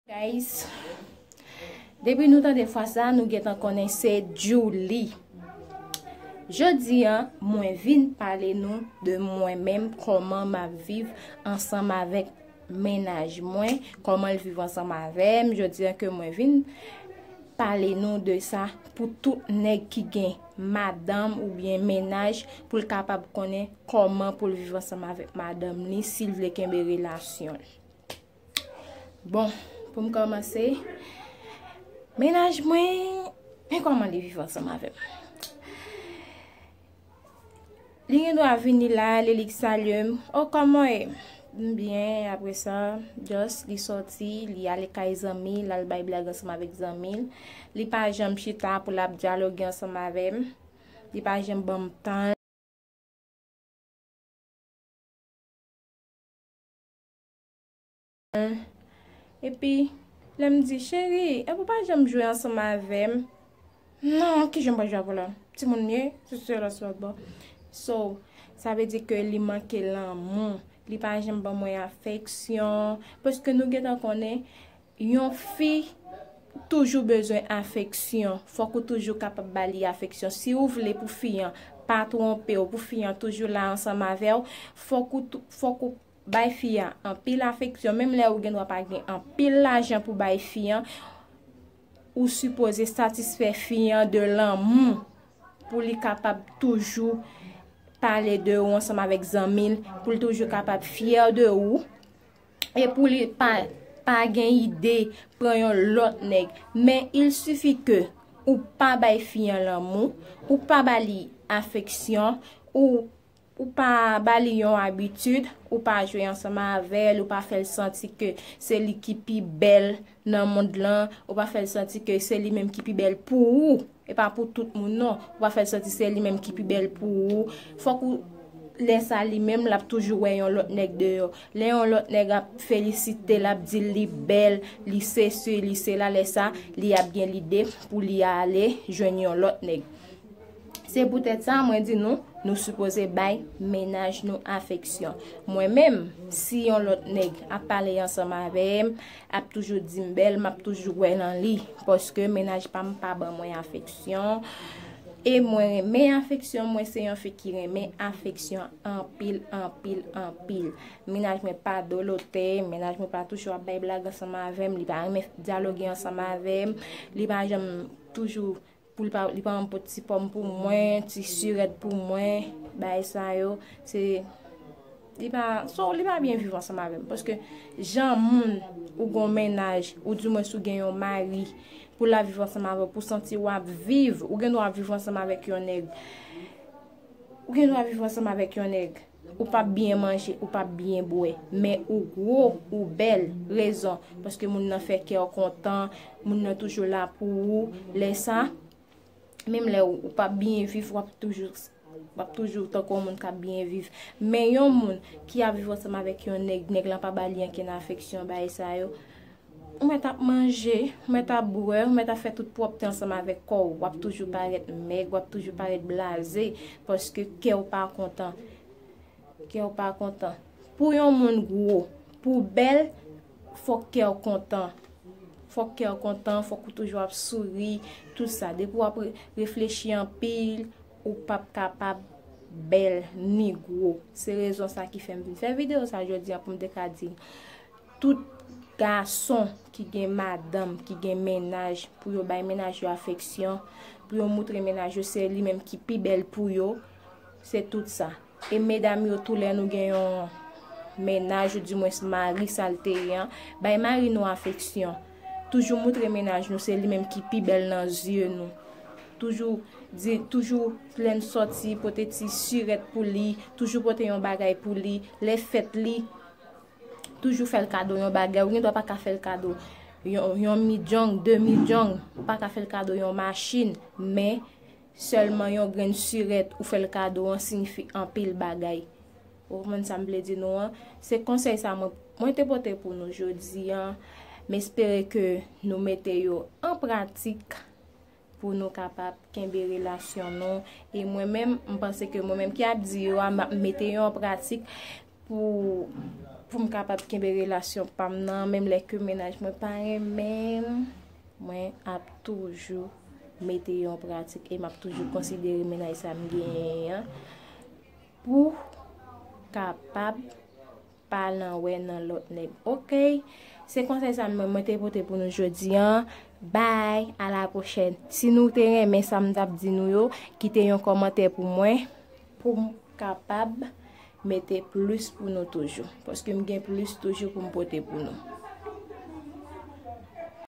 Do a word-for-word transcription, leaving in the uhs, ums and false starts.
Guys, depi nou tande fraz sa, nou gentan konnen se Djouly. Jodi a, mwen vin pale nou de mwen menm, kòman m ap viv ansanm avèk mennaj mwen, kòman l viv ansanm avè m. Jodi a ke mwen vin pale nou de sa pou tout nèg ki gen madanm oubyen mennaj, pou l kapab konnen kòman pou l viv ansanm avèk madanm li si l vle kenbe relasyon l. Bon, pou m kòmanse, mennaj mwen, men kòman li viv ansanm avè m. Li gen dwa vini la, li, li salye m. "Oh, kòman w ye?" "M byen." Apre sa, just li sòti, li ale kay zanmi, l al bay blag ansanm avèk zanmi l. Li pa janm chita pou l ap dyaloge ansanm avè m. Li pa janm ban m tan. Epi, lè m di, "Cheri, epi w pa janm jwe ansanm avè m?" "Non, kijan m pral jwe avè w la? Timoun m ye, se sèl ansanm avè w." So, sa vle di ke li manke lanmou. Li pa janm ban mwen afeksyon. Paske nou gentan konnen, yon fi toujou bezwen afeksyon. Fòk ou toujou kapab ba li afeksyon. Si ou vle pou fi an pa twonpe w, pou fi an toujou la ansanm avè w, fòk ou tou-, fòk ou bay fi a anpil afeksyon. Menm lè ou gen dwa pa gen anpil lajan pou bay fi an, ou sipoze satisfè fi an de lanmou pou li kapab toujou pale de ou ansanm avèk zanmi l, pou l toujou kapab fyè de ou, e pou li pa, pa gen ide pran yon lòt nèg. Men il sifi ke ou pa bay fi an lanmou, ou pa ba li afeksyon, ou, ou pa ba li yon abitid, ou pa jwe ansanm avè l, ou pa fè l santi ke se li ki pi bèl nan mond lan, ou pa fè l santi ke se li menm ki pi bèl pou ou, e pa pou tout moun non. Ou pa fè l santi se li menm ki pi bèl pou ou. Fòk ou, lè sa li menm, l ap toujou wè yon lòt nèg deyò. Lè yon lòt nèg ap felisite l, ap di l li bèl, li sesi, li sela, lè sa, li ap gen lide pou li ale jwenn yon lòt nèg. Se poutèt sa, mwen di nou, nou sipoze bay mennaj nou afeksyon. Mwen menm, si yon lòt nèg ap pale ansanm avè m, ap toujou di m bèl, m ap toujou kwè nan li. Paske mennaj pa m pa ban mwen afeksyon. E mwen renmen afeksyon, mwen se yon fi ki renmen afeksyon anpil, anpil, anpil. Mennaj mwen pa dolote, mennaj mwen pa toujou ap bay blag ansanm avè m, li pa renmen dyaloge ansanm avè m, li pa janm toujou pou li pa, li pa yon pot ti pòm pou mwen, ti sirèt pou mwen, bagay sa yo, se, li pa, so, li pa byen viv ansanm avè m. Paske jan moun ou gon mennaj, ou dimwens ou gen yon mari, pou l ap viv ansanm avè w, pou santi w ap viv, ou gen dwa ap viv ansanm avèk yon nèg. Ou gen dwa ap viv ansanm avèk yon nèg. Ou p ap byen manje, ou p ap byen bwè, men ou gwo, ou bèl. Rezon, paske moun nan fè kè w kontan, moun nan toujou la pou ou. Lè sa, menm lè ou, ou p ap byen viv, w ap toujou, w ap toujou tankou yon moun k ap byen viv. Men yon moun ki ap viv ansanm avèk yon nèg, nèg lan pa ba li ankenn afeksyon, bagay sa yo, ou mèt ap manje, ou mèt ap bwè, ou mèt ap fè tout pwòpte ansanm avèk kò w. W ap toujou parèt mèg, w ap toujou parèt blaze, paske kè w pa kontan. Kè w pa kontan. Pou yon moun gwo, pou w bèl, fòk kè w kontan. Fòk kè w kontan, fòk ou toujou ap souri, tout sa. Depi w ap re-, reflechi anpil, ou p ap kapab bèl ni gwo. Se rezon sa ki fè m vin fè videyo sa jodi a pou m te ka di tout gason ki gen madanm, ki gen mennaj, pou yo bay mennaj yo afeksyon, pou yo moutre mennaj yo se li menm ki pi bèl pou yo, se tout sa. E medam yo tou, lè nou gen yon mennaj, oudimwens mari sa l te ye an, bay mari nou afeksyon. Toujou moutre mennaj nou se li menm ki pi bèl nan zye nou. Toujou di, toujou lè n sòti, pote ti sirèt pou li, toujou pote yon bagay pou li. Lè fèt li, toujou fè l kado yon bagay. Ou gen dwa pa ka fè l kado yon, yon midjong, de midjong, ou pa ka fè l kado yon machin, men sèlman yon grenn sirèt ou fè l kado an siyifi anpil bagay. Ou konprann sa m vle di nou an? Se konsèy sa mwen, mwen te pote pou nou jodi an. M espere ke nou mete yo an pratik pou nou kapab kenbe relasyon nou. E mwen menm, m panse ke mwen menm ki ap di yo a, m ap mete yo an pratik pou Pou m kapab kenbe relasyon pa m nan, menm lè ke mennaj mwen pa renmen m, mwen ap toujou mete yo an pratik e m ap toujou konsidere mennaj sa m genyen an pou kapab pa nan wè nan lòt nèg. Oke, se konsèy sa mwen, mwen te pote pou nou jodi an. Bye, a la pwochèn. Si nou te renmen sa m t ap di nou yo, kite yon kòmantè pou mwen, pou m kapab mete plis pou nou toujou. Paske m gen plis toujou pou m pote pou nou.